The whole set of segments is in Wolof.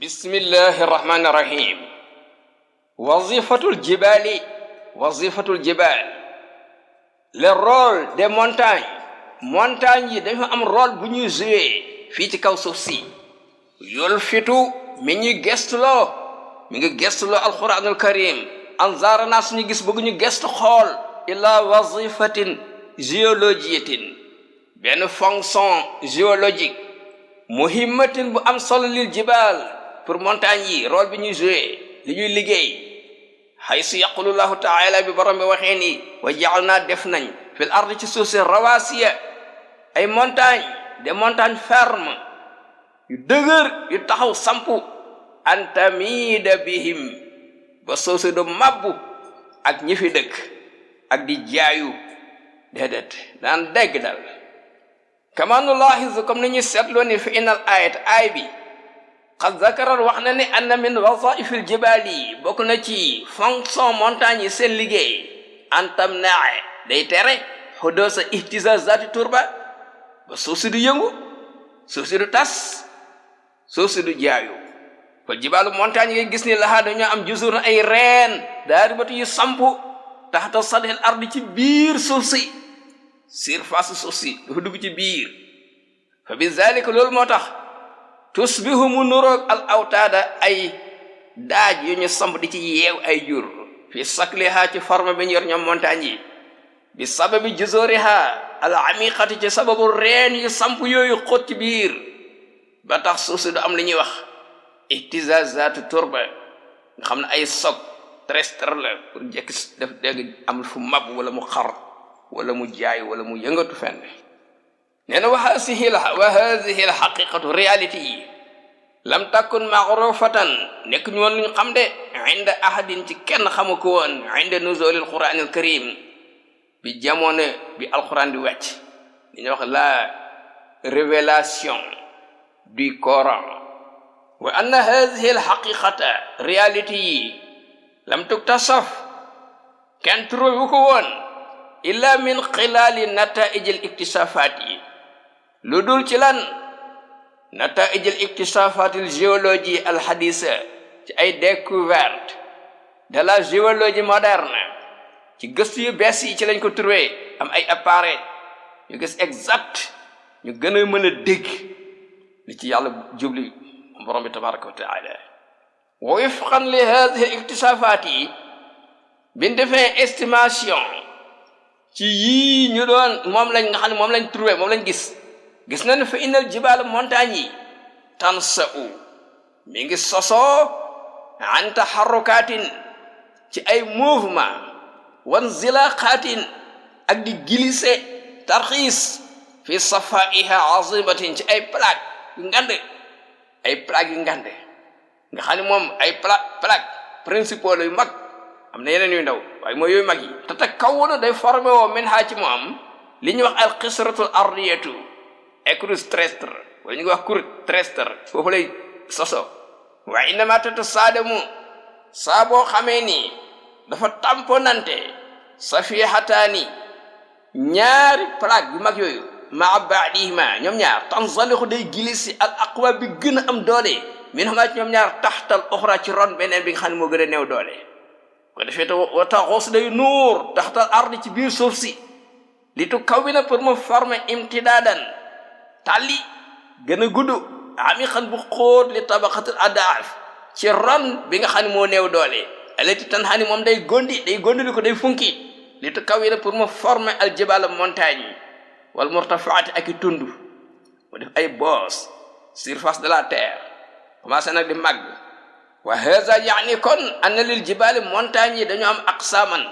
بسم الله الرحمن الرحيم وظيفة الجبال le rôle des montagnes yi dafa am rôle bu ñuy jouer fii ci kaw suuf si yulfitu mi ñuy gestuloo mi ngi gestuloo alquranul karim anzarana suñu gis bëgg ñu gestu xool ila wazifatin géologiatin benn fonction géologique muhimmatin bu am solo lil jibal pour montagne yi rôle bi ñuy jouer li ñuy liggéey haysu yaqulu llahu taala bi borom bi waxee ni wa ja'alna def nañ fil ardi ci suuf si rawasiya ay montagne des montagnes fermes yu dëgër yu taxaw sampu antamida bihim ba suuf si du mabbu ak ñi fi dëkk ak di jaayu déedéet daan dégg dal kama nulahizu comme ni ñuy seetloo ni fi inal ayat ay bi qad zakaral wax na ne anna min wazaifil jibali bokk na ci fonction montagne yi seen liggéey antam naae day tere xudosa ihtizazati turba ba suuf si du yëngu suuf si du tas suuf si du jaayu ko jibalu montagne yi gis ni lahaa dañoo am jusur na ay reen daari batu yu sampu taxta sadhil ardi ci biir suuf si surface suuf si dafa dugg ci biir fa bi zalika loolu moo tax tusbihu mu nuroog al awtaada ay daaj yu ñu samp di ci yeew ay jur fi sakliha ci forme bi ñu yor ñoom montagne yi bi sababi juzuriha al amiqati ci sababu reen yu samp yooyu xóot ci biir ba tax suuf si du am li ñuy wax ihtizazatu turba nga xam ne ay sog terrestre la pour jekki def dégg amul fu mab wala mu xar wala mu jaay wala mu yëngatu fenn nee na wa hadihi al haqiqatu réalité yi lam takun ma'rufatan nekk ñu woon luñ xam de inda ahadin ci kenn xamu ko woon inda nuzulil quranil karim bi jamono bi alquran di wàcc li ñuy wax la révélation du Coran wa anna hadihi al haqiqata réalité yi lam tuktasaf kenn trouvé wu ko woon illa min xilali nataijil iktisafat yi lu dul ci lan nataijil iktisafatil géologie al hadisa ci ay découverte de la géologie moderne ci gëstu yu bees yi ci lañ ko trouvé am ay appareil ñu gis exact ñu gën a mën a dégg li ci yàlla jubli borom bi tabaraka wa taala wa wifqan li hadihi iktisafat yi biñ defee estimation ci yii ñu doon moom lañ nga xam ne moom lañ trouvé moom lañ gis na ne fa innal jibal montagne yi tansa'u mi ngi sosoo an taharrukatin ci ay mouvement wan zilaqatin ak di glissé tarxiis fi safaiha azimatin ci ay plaque yu ngande nga xam ne moom ay plaque principaux yu mag am na yeneen yu ndaw waaye mooy yooyu mag yi te takawuna day formé woo min haa ci moom li ñuy wax al qisratul ardiyatu écrous terrestre wala ñu ngi wax croûte terrestre foofu lay soso waaye innama tatasaadamu saa boo xamee ni dafa tamponante safihataani ñaari plaque yu mag yooyu maa baadihima ñoom ñaar tanzalixu day glissé al aqwa bi gën a am doole min huma ci ñoom ñaar taxtal oxra ci ron beneen bi nga xam ne moo gën a néew doole ko defee te wa taxoos day nuur taxtal ardi ci biir suuf si li tu kaw bi na pour mu former imtidaadan tàlli gën a gudd amiqan bu xóot li tabaqatul adaaf ci ron bi nga xam ne moo néew doole alati tan xani moom day gondi li ko day funki li tu kaw bi na pour mu former al jibal montagne wal murtafaati ak i tund mu def ay boss surface de la terre commencé nag di màgg wa haza yaani kon anna lil jibali montagne yi dañu am aqsaman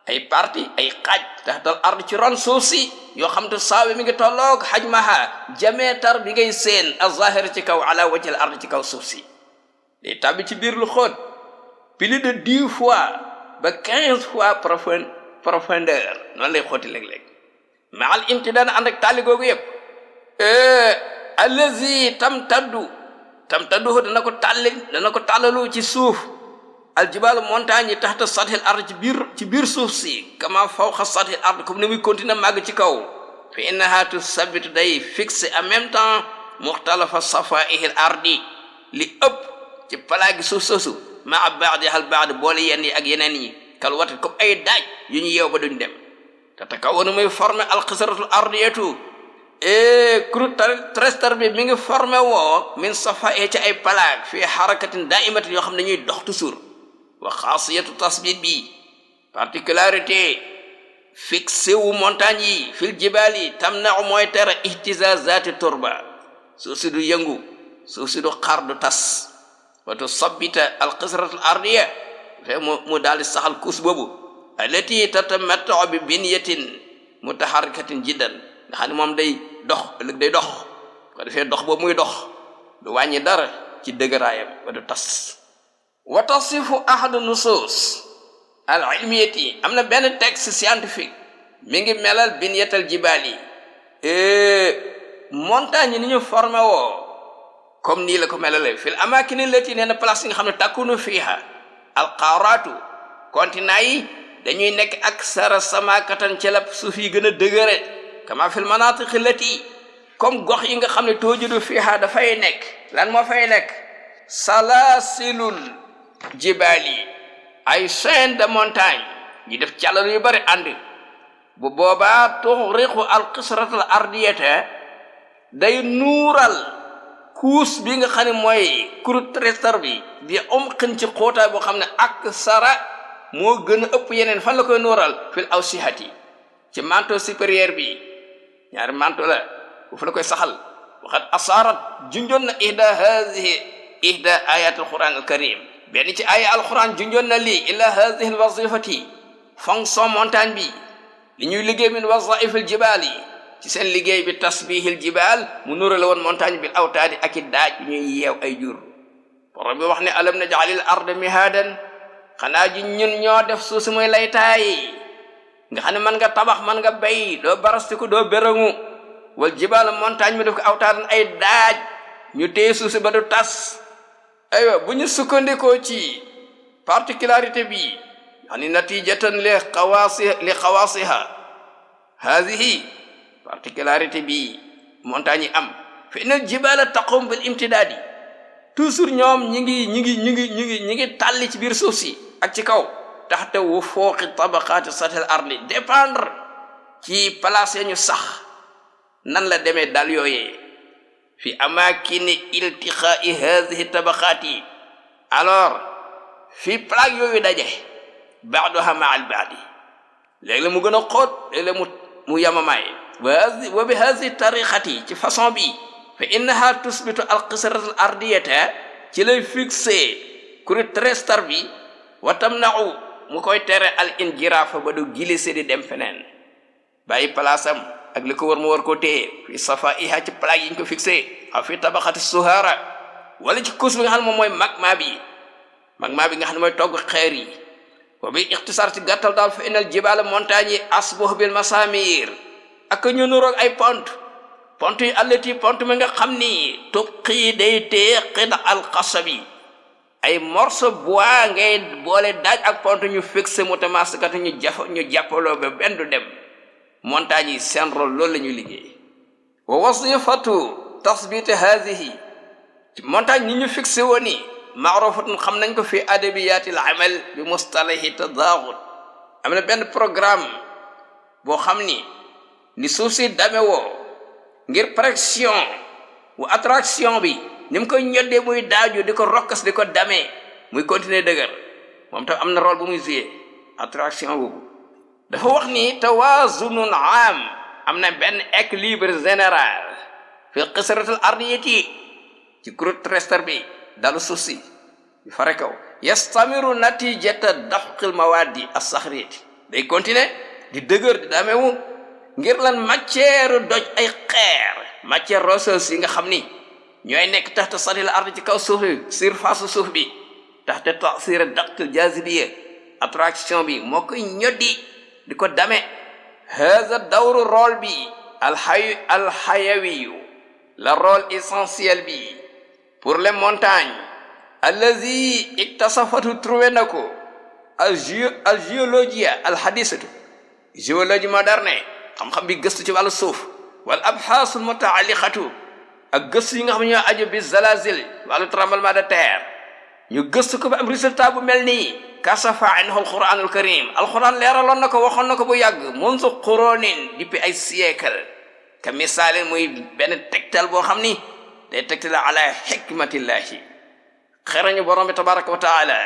ay parti ay xaaj taxtal ard ci ron suuf si yoo xam te saawi mi ngi tolloog hajmaha jameetar bi ngay seen az-zahir ci kaw ala wajhil ard ci kaw suuf si day tàbbi ci biir lu xóot plus de 10 fois ba 15 fois profondeur noonu lay xóoti léeg-léeg ma al imtidaan ànd ak tàlli googu yëpp allazi tamtaddu dana ko tàllalu ci suuf aljibalu montagne yi taxta sathil ard ci biir suuf si kama fawqa sathil ard comme ni muy continuer màgg ci kaw fa innaha tusabitu day fixé en même temps muxtalafa safaihil ardi li ëpp ci palaagi suuf soosu maa baadi hal baadi boole yenn yi ak yeneen yi kal watat comme ay daaj yu ñu yeew ba duñ dem te takawanu muy formé alxisratul ardiyatu croûte terrestre bi mi ngi formé woo min safa ci ay palaag fii harakatin daimatin yoo xam ne ñuy dox toujours wa xaasiyatu tasbit bi particularité fixé wu montagne yi fil jibaal yi tamnau mooy tere ihtizazati turba suuf si du yëngu suuf si du xar du tas wa tusabbita alxisratul ardiya fe mu daal di saxal kuus boobu allati tatamattau bi binyatin mutaharrikatin jiddan nga xam ne moom day dox ëllëg day dox ko defee dox boobu muy dox du wàññi dara ci dëgëraayam ba du tas wa tasifu ahadu nusus al ilmiyati am na benn texte scientifique mi ngi melal binyatal jibaal yi montagne yi ni ñu formé woo comme nii la ko melale fil amakin allati nee na place yi nga xam ne takunu fiha al qaaratu continent yi dañuy nekk ak sara samakatan ci la suuf yi gën a dëgëre kama fil manatiq allati comme gox yi nga xam ne toojudu fiha dafay nekk lan moo fay nekk salasilul jibaali ay chaîne de montagne ñu def càllal yu bari ànd bu boobaa tuxriqu alxisratal ardiyata day nuural kuus bi nga xam ne mooy croûte terrestre bi umqin ci xóotaay boo xam ne ak sara moo gën a ëpp yeneen fan la koy nuural fil awsihati ci manteau supérieur bi ñaari manteau la bu fa la koy saxal waxat asaarat junjoon na ihda ayatul quran al karim benn ci aya alquran junjoon na lii ila hadihi alwazifati fonction montagne bi li ñuy liggéey min wazaifil jibaal yi ci seen liggéey bi tasbihil jibaal mu nurale woon montagne bi awtaadi ak i daaj yu ñuy yeew ay jur borom bi wax ne alam naj'alil arda mihaadan xanaa ji ñun ñoo def suuf si muy laytaay nga xam ne mën nga tabax mën nga bay doo barastiku doo bérangu wal jibaal montagne mi def ko awtaadan ay daaj ñu téye suuf si ba du tas aywa bu ñu sukkandikoo ci particularité bi yani natijatan li xawaasiha haadihi particularité bi montagne yi am fa inal jibaala taqum bil imtidaadi toujours ñoom ñi ngi tàlli ci biir suuf si ak ci kaw taxte wu fooqi tabaqaati satil ardi dépendre ci place ñu sax nan la demee dal yooyee fi amakini iltiqaa'i hadhihi tabaqaati alors fi plaque yooyu daje ba'daha ma'al ba'di léegi la mu gën a xóot léegi la mu yamamaay wa bi hadhihi tariqati ci façon bi fa innaha tusbitu alqisrat al ardiyata ci lay fixé croûte terrestre bi wa tamna'u mu koy tere al injirafa ba du glisser di dem feneen bàyyi palaasam ak li ko war mu war koo téye fi safaiha ci plaque yi ñu ko fixé aw fi tabaqati suhara wala ci kus bi nga xam ne moom mooy magma bi nga xam ne mooy togg xeer yi wa bi ixtisaar ci gàttal daal fa inal jibaala montagne yi asbuh bil masamir ak ñu nuroog ay pont yi allati pont mi nga xam ni tubqi day téye xida alxasabi ay morceau bois ngay boole daaj ak pont ñu fixé mutamassikatu ñu jàppaloo ba benn du dem montagne yi seen rôle loolu la ñuy liggéey wa wasifatu tasbit hadhihi montagne ni ñu fixé woon ni maarufatun xam nañ ko fi adabiyatil amal bi mustalahi tadaghut am na benn programme boo xam ni suuf si dame woo ngir pression wa attraction bi ni mu koy ñoddee muy daaju di ko rokkas di ko damee muy continuer dëgër moom tam am na rôle bu muy jouer attraction boobu dafa wax ni tawazunun am na benn équilibre général fi qisratil ardiyati ci croûte terrestre bi dalu suuf si bi fare kaw yastamiru natijata dafqil mawadi as-saxriyati day continuer di dëgër di damewu ngir lan matière doj ay xeer matière rocheuse yi nga xam ni ñooy nekk taxta satil ard ci kaw suuf bi surface suuf bi taxta tasir daqtil jazibiya attraction bi moo koy ñoddi di ko dame haza dawru rôle bi alxayawiyu la rôle essentiel bi pour les montagnes allazi iktasafatu trouvé na ko al géologia al hadisatu géologie moderne xam-xam bi gëstu ci wàllu suuf wal abxaasul mutaalliqatu ak gëstu yi nga xam ne ñoo aju bi zalazil wàllu tremblement de terre ñu gëstu ko ba am résultat bu mel nii kasafa anhu alquranul karim alquran leeraloon na ko waxoon na ko bu yàgg munzu quronin depuis ay siècle ka misaalin muy benn tegtal boo xam ni day tegtal ala hikmatillahi xerañu borom bi tabaraka wa taala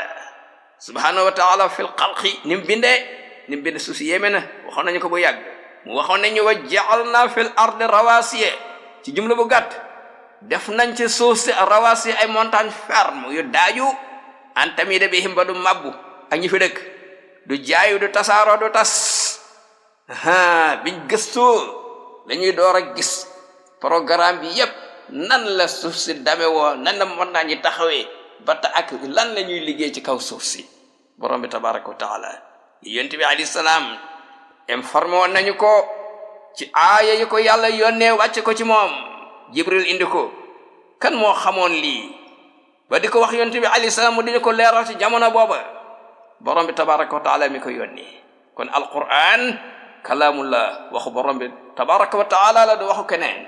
subhanahu wa taala fil xalqi ni mu binde suuf si yéeme na waxoon nañu ko bu yàgg mu waxoon nañu wa ja'alna fil ardi rawasiya ci jumla bu gàtt def nañ ci suuf si rawasiya ay montagne ferme yu daaju an tamida bihim ba du mabbu ak ñi fi dëkk du jaayu du tasaaroo du tas biñ gëstu dañuy door a gis programme bi yépp nan la suuf si dame woo nan la montagne yi taxawee ba ta ak lan la ñuy liggéey ci kaw suuf si borom bi tabaraka wa taala yonent bi alayhi salaam informé woon nañu ko ci aaya yi ko yàlla yónnee wàcce ko ci moom jibril indi ko kan moo xamoon lii ba di ko wax yonent bi alayhi salaam mu di ko leeral ci jamono booba borom bi tabaraka wa taala mi ko yónni kon alquran kalaamullah waxu borom bi tabaraka wa taala la du waxu keneen